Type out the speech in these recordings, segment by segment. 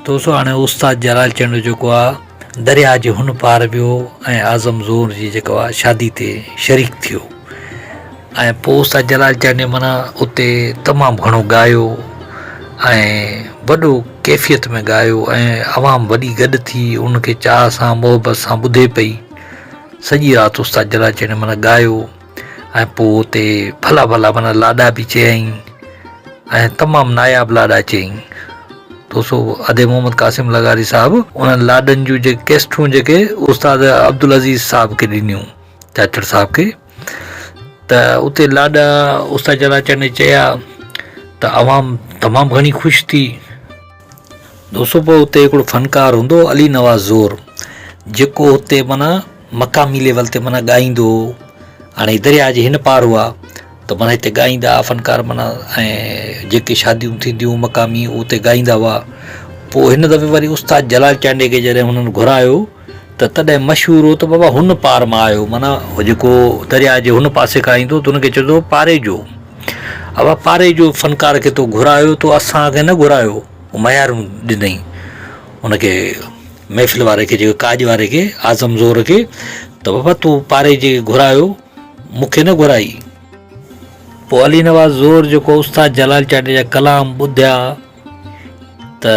دوستو هاڻي استاد جلال چنڊ جيڪو آ درياء جي هن پار ويو ۽ اعظم زور جي جيڪو آ شادي تي شريڪ ٿيو ۽ پوء استاد جلال چانڊيو معنيٰ اتي تمام گهڻو ڳايو ۽ وڏو ڪيفيت ۾ ڳايو ۽ عوام وڏي گڏ ٿي ان کي چاهه سان محبت سان ٻڌي پئي سڄي رات استاد جلال چانڊيو معنيٰ ڳايو ۽ پوء اتي ڀلا ڀلا معنيٰ لاڏا به چيائين ۽ تمام ناياب لاڏا چيائين. دوستو ادي محمد قاسم لغاري صاحب انهن لاڏن جون جيڪي ڪيسٽون جيڪي استاد عبدالعزيز صاحب کي ڏنيون چاچڙ صاحب کي ته اتي لاڏا استاد جلال چانڊيي چيا ته عوام تمام گهڻي خوش ٿي. دوستو پوء اتي هڪڙو فنڪار هوندو هو علي نواز زور جيڪو اتي معنيٰ مقامي ليول تي معنيٰ ڳائيندو هو هاڻي درياء جي هن پار هئا ته معنيٰ هتي ڳائيندا هئا فنڪار معنيٰ ۽ جيڪي شاديون ٿينديون مقامي اتي ڳائيندا هئا پوء هن دفعي وري استاد جلال چانڊيي کي جڏهن هنن گهرايو ته تڏهن مشهور هو ته بابا هن پار مان آيو معنيٰ جيڪو درياء جي هن پاسي کان ايندو ته هن کي چوندو هو پاريجو ابا پاريجو فنڪار کي تو گهرايو تو اسان کي نه گهرايو ميارون ڏنئي ان کي محفل واري کي جيڪو ڪاڄ واري کي اعظم زور کي ته بابا تو پاري جي گهرايو مون کي نه گهرائي. پوء علي نواز زور جيڪو استاد جلال چانڊيي جا ڪلام ٻڌيا ته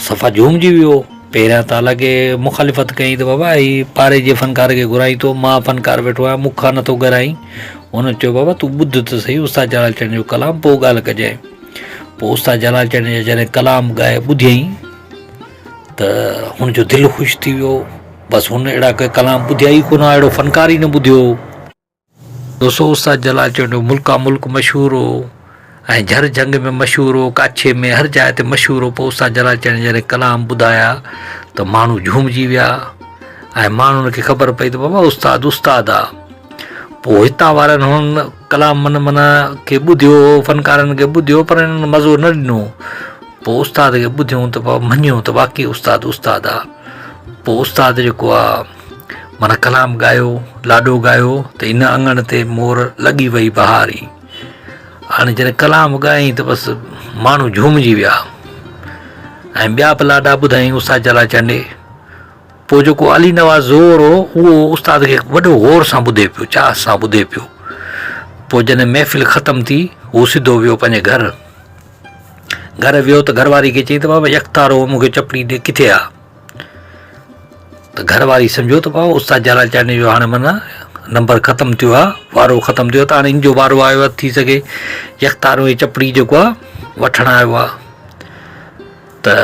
صفا جهومجي ويو. پهريان ته حالانڪه مخالفت ڪيائين ته بابا هي پاري جي فنڪار کي گهرائين ٿو مان فنڪار ويٺو آهيان مون کان نٿو گهرائين. هن چيو بابا تون ٻڌ ته سهي استاد جلال چانڊيي جو ڪلام پوء ڳالهه ڪجانء. پوء استاد جلال چانڊيي جا جڏهن ڪلام ڳائي ٻڌيائين ته هن جو دل خوش ٿي ويو. بس هن اهڙا ڪي ڪلام ٻڌيا ئي ڪونه ها، اهڙو فنڪار ئي نه ٻڌيو هو. دوستو استاد جلال چانڊيو ملڪان ملڪ مشهور هو ۽ جھر جھنگ ۾ مشهور هو، ڪاڇي ۾ هر جاء تي مشهور هو. پوء استاد جلال چانڊيي جڏهن ڪلام ٻڌايا ته ماڻهو جھومجي ويا ۽ ماڻهن کي خبر پئي ته بابا استاد استاد آ. پوء هتان وارن هنن ڪلامن معنيٰ کي ٻڌيو هو، فنڪارن کي ٻڌيو پر هنن مزو نه ڏنو. پوء استاد کي ٻڌيون ته مڃيو ته واقعي استاد استاد آ. پوء استاد جيڪو آ معنيٰ ڪلام ڳايو، لاڏو ڳايو ته ان اڱڻ تي مور لڳي وئي بهاري. هاڻي جڏهن ڪلام ڳايائين ته بس ماڻهو جهومجي ويا ۽ ٻيا به لاڏا ٻڌايائين استاد جلال چانڊيي. پوء جيڪو علي نواز زور هو اهو استاد کي وڏو غور سان ٻڌي پيو، چاهه سان ٻڌي پيو. پوء جڏهن محفل ختم ٿي هو سڌو ويو پنهنجي گهر. گهر ويو ته گهر واري کي چيائين ته بابا يڪتارو مون کي چپڙي ڏي ڪٿي آ؟ ته گهر واري سمجهيو ته بابا استاد جلال چانڊيي جو هاڻي معنيٰ نمبر ختم ٿيو آ، وارو ختم ٿيو آ ته هاڻي هن جو وارو آيو آ ٿي سگهي يڪتارو جي چپڙي جيڪو آ وٺڻ آيو آ. ته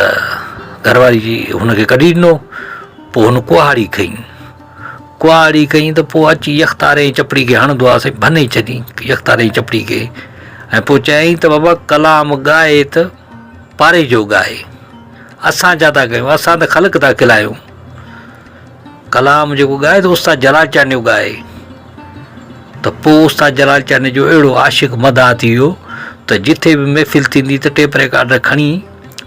گهر واري جي هن کي ڪڍي ڏنو. پوء هن ڪهاڙي کنئي. ڪهاڙي کنئي ته پوء اچي يختاري جي چپڙي کي هڻندو آ سائين ڀني ڇڏي يختاري جي چپڙي کي ۽ پوء چيائين ته بابا ڪلام ڳائي ته پاري جو ڳائي اسان ڇا ٿا ڪيون اسان ته خلق ٿا کلايون. ڪلام جيڪو ڳائي ته استاد جلال چانڊيو ڳائي ته پوء استاد جلال چانڊيو جو اهڙو عاشق مداح ٿي ويو ته جٿي به محفل ٿيندي ته ٽيپ رڪارڊر کڻي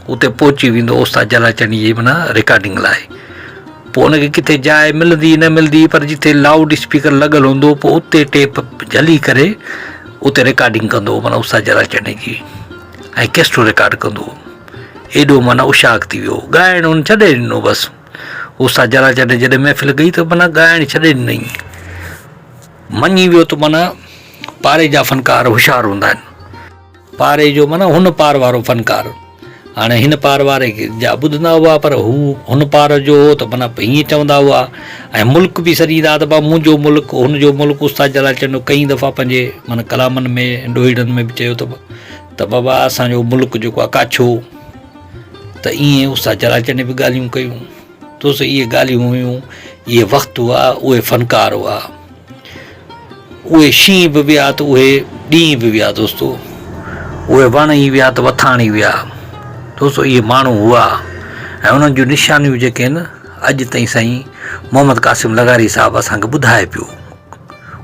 اتي پهچي ويندو استاد جلال چانڊيي جي معنيٰ رڪارڊنگ لاء پوء ان کي ڪٿي جاء ملندي نه ملندي پر جٿي لائوڊ اسپيڪر لڳل هوندو پوء اتي ٽيپ جهلي ڪري اتي رڪارڊنگ ڪندو هو معنيٰ استاد جلال چانڊيي جي ۽ ڪيسٽون رڪارڊ ڪندو هو ايڏو معنيٰ عشاق ٿي ويو ڳائڻ هن ڇڏي ڏنو بس استاد جلال چانڊيي جڏهن محفل ڪئي ته معنيٰ ڳائڻ ڇڏي ڏنائين. مڃي ويو ته معنيٰ پاري جا فنڪار هوشيار هوندا آهن. پاري جو معنيٰ هن پار وارو فنڪار. هاڻي هن پار واري جا ٻڌندا هئا پر هو هن پار جو هو ته معنيٰ هيئن چوندا هئا ۽ ملڪ به سڏيندا هئا ته بابا منهنجو ملڪ هن جو ملڪ استاد جلال چانڊيو ڪئين دفعا پنهنجي معنيٰ ڪلامن ۾ ڏوهيڙن ۾ به چيو ته بابا اسان جو ملڪ جيڪو آهي ڪاڇو ته ائين استاد جلال چنڊ به ڳالهيون ڪيون. دوست اهي ڳالهيون هيون، اهي وقت هئا، اهي فنڪار هئا. اهي شينهن به ويا ته اهي ڏينهن به ويا دوستو. اهي وڻ ئي ويا ته وٿاڻ ئي ويا. دوستو اهي ماڻهو هئا ۽ انهن جون نشانيون جيڪي آهن اڄ تائين سائين محمد قاسم لغاري صاحب اسان کي ٻڌائي پيو.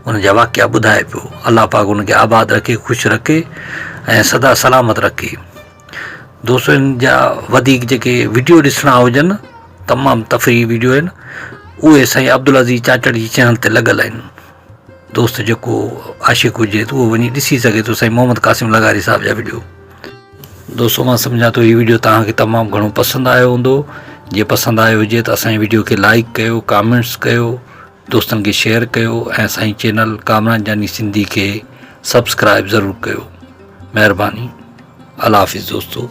ان جا واقعا ٻڌائي پيو. الله پاڪ ان کي آباد رکي، خوش رکي ۽ سدا سلامت رکي. دوستو ان جا وڌيڪ جيڪي وڊيو ڏسڻا هجن تمام تفريحي وڊيو آهن اهي سائين عبدالعزيز چاچڙ جي چينل تي لڳل آهن دوست جيڪو عاشق هجي ته اهو وڃي ڏسي سگهي ٿو سائين محمد قاسم لغاري صاحب جا وڊيو. دوستو مان سمجهان ٿو هي ويڊيو توهان کي تمام گهڻو پسند آيو هوندو جي پسند آيو هجي ته اسان جي ويڊيو کي لائڪ ڪيو ڪامينٽس ڪيو دوستن کي شيئر ڪيو ۽ اسان جي چينل ڪامران جاني سنڌي کي سبسڪرائب ضرور ڪيو مهرباني الله حافظ دوستو.